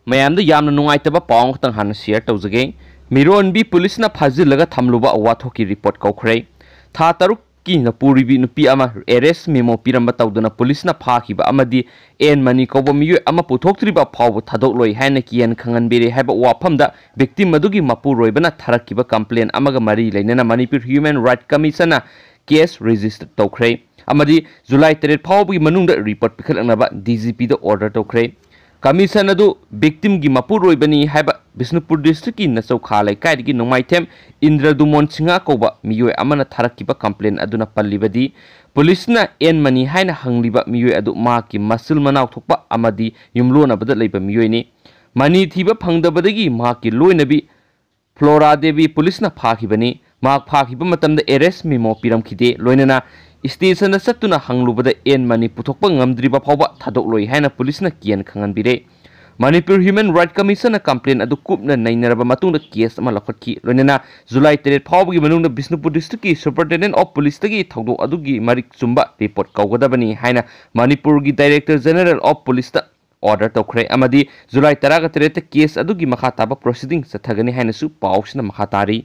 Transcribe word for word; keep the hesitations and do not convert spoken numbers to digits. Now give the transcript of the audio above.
ꯃꯌꯥꯝꯗ ꯌꯥꯝꯅ ꯅꯨꯡꯉꯥꯏꯇꯕ ꯄꯥꯎ ꯑꯃꯈꯛꯇꯪ ꯍꯥꯟꯅ share ꯇꯧꯖꯒꯦ꯫ ꯃꯤꯔꯣꯟꯕꯤ ꯄꯨꯂꯤꯁꯅ ꯐꯥꯖꯤꯜꯂꯒ ꯊꯝꯂꯨꯕ ꯋꯥꯊꯣꯛꯀꯤ report ꯀꯧꯈ꯭ꯔꯦ꯫ ꯊꯥ ꯇꯔꯨꯛꯀꯤ ꯅꯄꯨꯔꯤꯕꯤ ꯅꯨꯄꯤ ꯑꯃ arrest memo ꯄꯤꯔꯝꯕ ꯇꯧꯗꯨꯅ ꯄꯨꯂꯤꯁꯅ ꯐꯥꯈꯤꯕ ꯑꯃꯗꯤ ꯑꯦꯟ ꯃꯅꯤ ꯀꯧꯕ ꯃꯤꯑꯣꯏ ꯑꯃ ꯄꯨꯊꯣꯛꯇ꯭ꯔꯤꯕ ꯐꯥꯎꯕ ꯊꯥꯗꯣꯛꯂꯣꯏ ꯍꯥꯏꯅ ꯀꯤꯍꯟ ꯈꯪꯍꯟꯕꯤꯔꯦ ꯍꯥꯏꯕ ꯋꯥꯐꯝꯗ victim ꯑꯗꯨꯒꯤ ꯃꯄꯨꯔꯣꯏꯕꯅ ꯊꯥꯔꯛꯈꯤꯕ complaint ꯑꯃꯒ ꯃꯔꯤ ꯂꯩꯅꯅ Manipur Human Right Commissionꯅ case register ꯇꯧꯈ꯭ꯔꯦ ꯑꯃꯗꯤ ꯖꯨꯂꯥꯏ ꯇꯔꯦꯠ ꯐꯥꯎꯕꯒꯤ ꯃꯅꯨꯡꯗ report ꯄꯤꯈꯠꯂꯛꯅꯕ D G Pꯗ order ꯇꯧꯈ꯭ꯔꯦ꯫ Commission ꯑꯗꯨ victimꯒꯤ ꯃꯄꯨꯔꯣꯏꯕꯅꯤ ꯍꯥꯏꯕ ꯕꯤꯁꯅꯨꯄꯨꯔ districtꯀꯤ ꯅꯆꯧꯈꯥ ꯂꯩꯀꯥꯏꯗꯒꯤ ꯅꯣꯡꯃꯥꯏꯊꯦꯝ ꯏꯟꯗ꯭ꯔ ꯗꯨꯃꯣꯟ ꯁꯤꯡꯍ ꯀꯧꯕ ꯃꯤꯑꯣꯏ ꯑꯃꯅ ꯊꯥꯔꯛꯈꯤꯕ complaint ꯑꯗꯨꯅ ꯄꯜꯂꯤꯕꯗꯤ, ꯄꯨꯂꯤꯁꯅ ꯑꯦꯟ ꯃꯅꯤ ꯍꯥꯏꯅ ꯍꯪꯂꯤꯕ ꯃꯤꯑꯣꯏ ꯑꯗꯨ ꯃꯍꯥꯛꯀꯤ ꯃꯆꯤꯜ ꯃꯅꯥꯎ ꯊꯣꯛꯄ ꯑꯃꯗꯤ ꯌꯨꯝꯂꯣꯟꯅꯕꯗ ꯂꯩꯕ ꯃꯤꯑꯣꯏꯅꯤ꯫ ꯃꯅꯤ ꯊꯤꯕ ꯐꯪꯗꯕꯗꯒꯤ ꯃꯍꯥꯛꯀꯤ ꯂꯣꯏꯅꯕꯤ ꯐ꯭ꯂꯣꯔꯥ ꯗꯦꯕꯤ ꯄꯨꯂꯤꯁꯅ ꯐꯥꯈꯤꯕꯅꯤ꯫ ꯃꯍꯥꯛ ꯐꯥꯈꯤꯕ ꯃꯇꯝꯗ arrest memo ꯄꯤꯔꯝꯈꯤꯗꯦ꯫ ꯂꯣꯏꯅꯅ stationꯗ ꯆꯠꯇꯨꯅ ꯍꯪꯂꯨꯕꯗ ꯑꯦꯟ ꯃꯅꯤ ꯄꯨꯊꯣꯛꯄ ꯉꯝꯗ꯭ꯔꯤꯕ ꯐꯥꯎꯕ ꯊꯥꯗꯣꯛꯂꯣꯏ ꯍꯥꯏꯅ ꯄꯨꯂꯤꯁꯅ ꯀꯤꯍꯟ ꯈꯪꯍꯟꯕꯤꯔꯦ꯫ ꯃꯅꯤꯄꯨꯔ Human Right Commissionꯅ complaint ꯑꯗꯨ ꯀꯨꯞꯅ ꯅꯩꯅꯔꯕ ꯃꯇꯨꯡꯗ case ꯑꯃ ꯂꯧꯈꯠꯈꯤ꯫ ꯂꯣꯏꯅꯅ ꯖꯨꯂꯥꯏ ꯇꯔꯦꯠ ꯐꯥꯎꯕꯒꯤ ꯃꯅꯨꯡꯗ ꯕꯤꯁꯅꯨꯄꯨꯔ districtꯀꯤ Superintendent of Policeꯇꯒꯤ ꯊꯧꯗꯣꯛ ꯑꯗꯨꯒꯤ ꯃꯔꯤꯛ ꯆꯨꯝꯕ report ꯀꯧꯒꯗꯕꯅꯤ ꯍꯥꯏꯅ ꯃꯅꯤꯄꯨꯔꯒꯤ Director General of Policeꯇ order ꯇꯧꯈ꯭ꯔꯦ ꯑꯃꯗꯤ ꯖꯨꯂꯥꯏ ꯇꯔꯥꯒ ꯇꯔꯦꯠꯇ case ꯑꯗꯨꯒꯤ ꯃꯈꯥ ꯇꯥꯕ proceeding ꯆꯠꯊꯒꯅꯤ ꯍꯥꯏꯅꯁꯨ ꯄꯥꯎꯁꯤꯅ ꯃꯈꯥ ꯇꯥꯔꯤ꯫